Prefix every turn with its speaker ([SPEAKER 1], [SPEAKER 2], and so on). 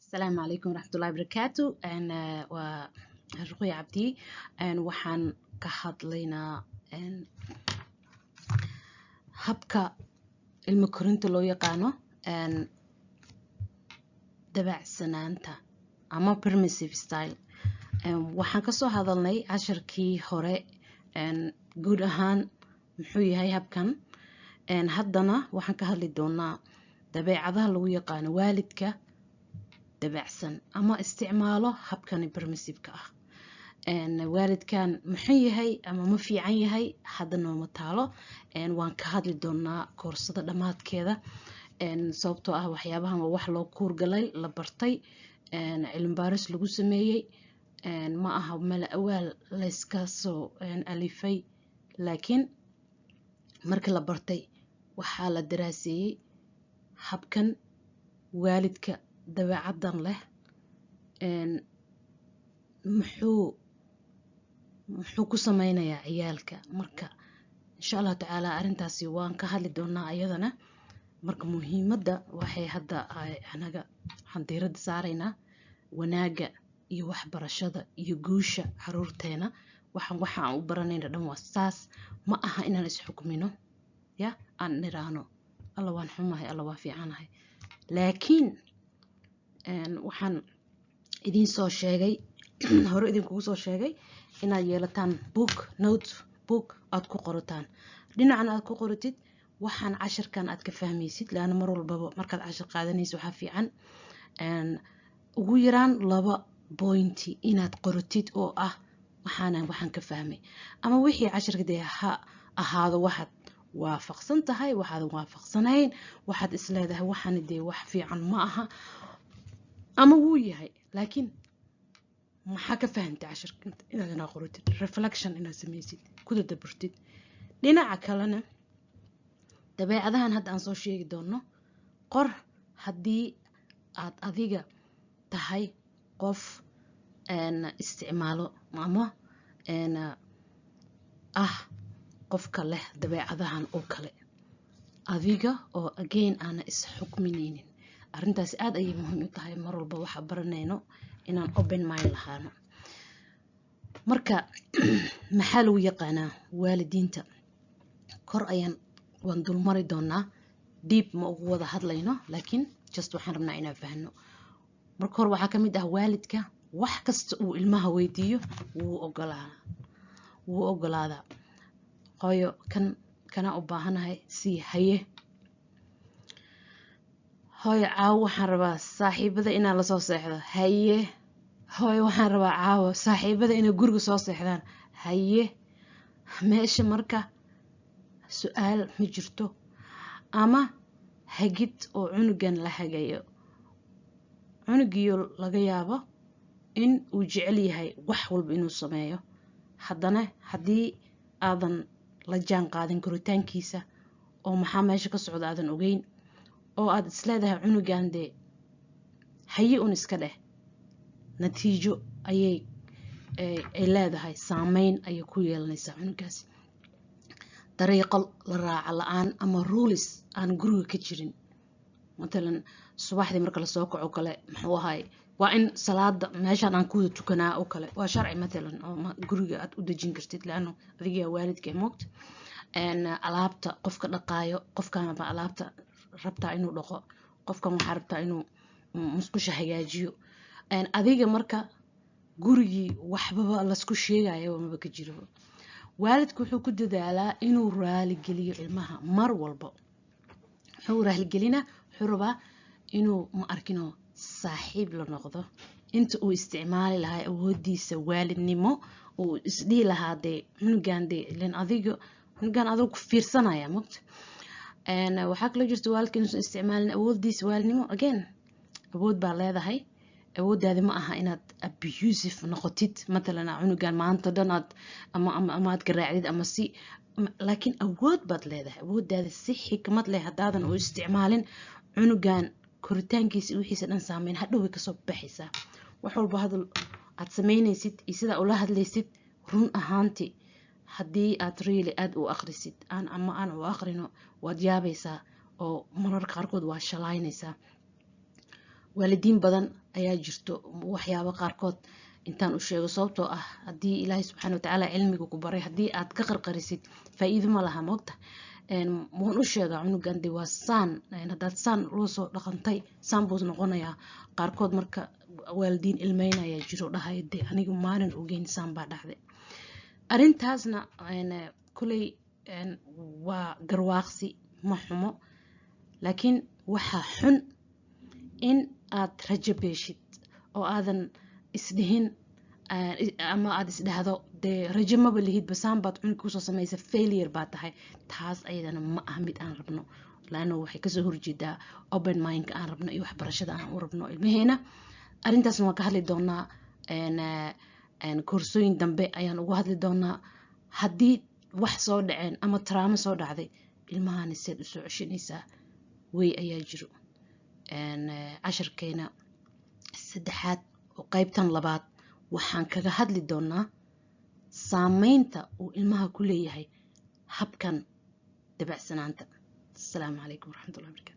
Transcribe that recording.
[SPEAKER 1] Asalaamu calaykum waraxmatullahi barakaatu. Waa Ruqya Cabdi. Waxaan ka hadlaynaa habka ilmo korinta loo yaqaano dabacsanaanta ama permissive style. Waxaan kasoo hadalnay casharkii hore guud ahaan muxuu yahay habkan. Haddana waxaan ka hadli doonaa dabeecadaha lagu yaqaano waalidka dabacsan ama isticmaalo habkani permissiveka ah. Waalidkan muxuu yahay ama ma fiican yahay hadda nooma taalo. Waan ka hadli doonaa koorsada dhammaadkeeda, sababtoo ah waxyaabahan waa wax loo kuurgalay, la bartay, cilmi baaris lagu sameeyey. Ma aha mala awaal layska soo alifay, laakiin marka la bartay waxaa la daraaseeyey habkan waalidka dabeecaddan leh muxuu ku sameynayaa ciyaalka. Marka insha Allahu tacaala arrintaasi waan ka hadli doonaa ayadana. Marka muhiimadda waxay hadda anaga waxaan diiradda saaraynaa wanaagga iyo waxbarashada iyo guusha caruurteena. Waxaan waxaan u baranayna dhan waa saas. Ma aha inaan isxukmino ya aan niraahno "Alla waan xumahay, Alla waa fiicanahay", laakiin waxaan idiin soo sheegay, hore idinkugu soo sheegay, inaad yeelataan book, note book aad ku qorataan. Dhinacan aad ku qoratid waxaan cashirkan aad ka fahmaysid, laana mar walbaba markaad cashir qaadanaysa waxaa fiican ugu yaraan laba point inaad qoratid oo ah waxaana waxaan ka fahmay ama wixii cashirka dee ha ahaado, waxaad waafaqsan tahay, waxaadan waafaqsanayn, waxaad isleedahay waxaana dee wax fiican ma aha ama wuu yahay, laakiin maxaa ka fahamtay cashirka inaad inaa qoratid, reflection inaad samaysid, ku tadaburtid. Dhinaca kalena dabeecadahan hadda aan soo sheegi doono qor haddii aad adiga tahay qof isticmaalo ama ah qofka leh dabeecadahan oo kale, adiga oo again aana is-xukminaynin. Arrintaasi aad ayay muhiim u tahay mar walba waxa baranayno inaan open mind lahaano. Marka maxaa lagu yaqaanaa waalidiinta? Kor ayaan waan dulmari doonaa, deep ma ugu wada hadlayno, laakiin just waxaan rabnaa inaan fahno. Marka hore waxaa ka mid ah waalidka wax kasta uu ilmaha weydiiyo wuu ogolaa, wuu ogolaadaa. "Hooyo, kan kana u baahanahay, sii." "Haye." "Hooyo, caawo waxaan rabaa saaxiibada inaan lasoo seexdo." "Haye." "Hooyo, waxaan rabaa caawo saaxiibada inay guriga soo seexdaan." "Haye." Meesha marka su-aal ma jirto ama hagid oo cunugan la hagayo. Cunugiyo laga yaabo in uu jecel yahay wax walba inuu sameeyo, haddana haddii aadan la jaan qaadin koritaankiisa oo maxaa meesha ka socda aadan ogeyn oo aad isleedahay cunugan dee haye un iska dheh, natiijo ayay ay leedahay, saameyn ayay ku yeelanaysaa cunugaasi. Dariiqo la raaca la-aan ama rules aan guriga ka jirin, matalan subaxdii marka lasoo kaco kale, muxuu ahay, waa in salaada meeshaan aan ku wada tukanaa oo kale, waa sharci matalan oo guriga aad u dejin kartid, laano adiga waalidka moogta. Alaabta qofka dhaqaayo, qofkanaba alaabta rabtaa inuu dhaqo, qofkan waxaa rabtaa inuu musqusha hagaajiyo. Adiga marka gurigii waxbaba lasku sheegayo maba ka jiro. Waalidku wuxuu ku dadaalaa inuu raaligeliyo ilmaha mar walba. Wuxuu raaligelinaa, wuxuu rabaa inuu ma arkino saaxiib la noqdo inta uu isticmaali lahaa awoodiisa waalidnimo, uu isdhihi lahaa dee cunugan dee ilen adiga cunugan adoo ku fiirsanaya mogta. Waxaa kaloo jirta waalidka inuusan isticmaalin awoodiisa waalidnimo. Again, awood baa leedahay, awooddaadi ma aha inaad abusive noqotid, matalan cunugan maanta dhan aad ama aad garaacdid ama si, laakiin awood baad leedahay. Awooddaada si xikmad leh haddaadan u isticmaalin, cunugan koritaankiisa iyo wixiisa dhan saameyn hadhow way kasoo baxaysaa. Wax walba hadal aad sameynaysid iyo sidaa ula hadlaysid, run ahaanti haddii aad really aad u aqrisid aan ama aan u aqrino, waad yaabaysaa oo mararka qaarkood waa shalaynaysaa. Waalidiin badan Ayaa jirto waxyaabo qaarkood intaan u sheego, sababtoo ah haddii Ilaahay subxaana watacaala cilmiga ku baray, haddii aad ka qarqarisid, faa'iido ma laha, moogta. Waan u sheegaa cunugan de waa saan, haddaad saan loo soo dhaqantay, saan buu noqonayaa. Qaarkood marka waalidiin ilmeynaya jiro, dhahaya de aniga maanan ogeyn, saan baa dhacday. Arrintaasna kuley waa garwaaqsi, ma xumo, laakiin waxaa xun in aad rajo beeshid oo aadan isdhihin ama aad isdhahdo dee rajo maba lihidba, saan baad cunug kusoo samaysa, failure baa tahay. Taas ayadana ma ah mid aan rabno, laanno waxay kasoo horjeedaa open mindka aan rabno iyo waxbarashada aan u rabno ilmaheena. Arrintaasna waan ka hadli doonaa, koorsooyin dambe ayaan ugu hadli doonaa. Haddii wax soo dhaceen ama trauma soo dhacday, ilmahani seed usoo ceshanaysaa? Wey ayaa jiro. Casharkeena saddexaad oo qaybtan labaad waxaan kaga hadli doonaa saameynta uu ilmaha ku leeyahay habkan dabacsanaanta. Asalaamu calaykum waraxmatullahi barakaatu.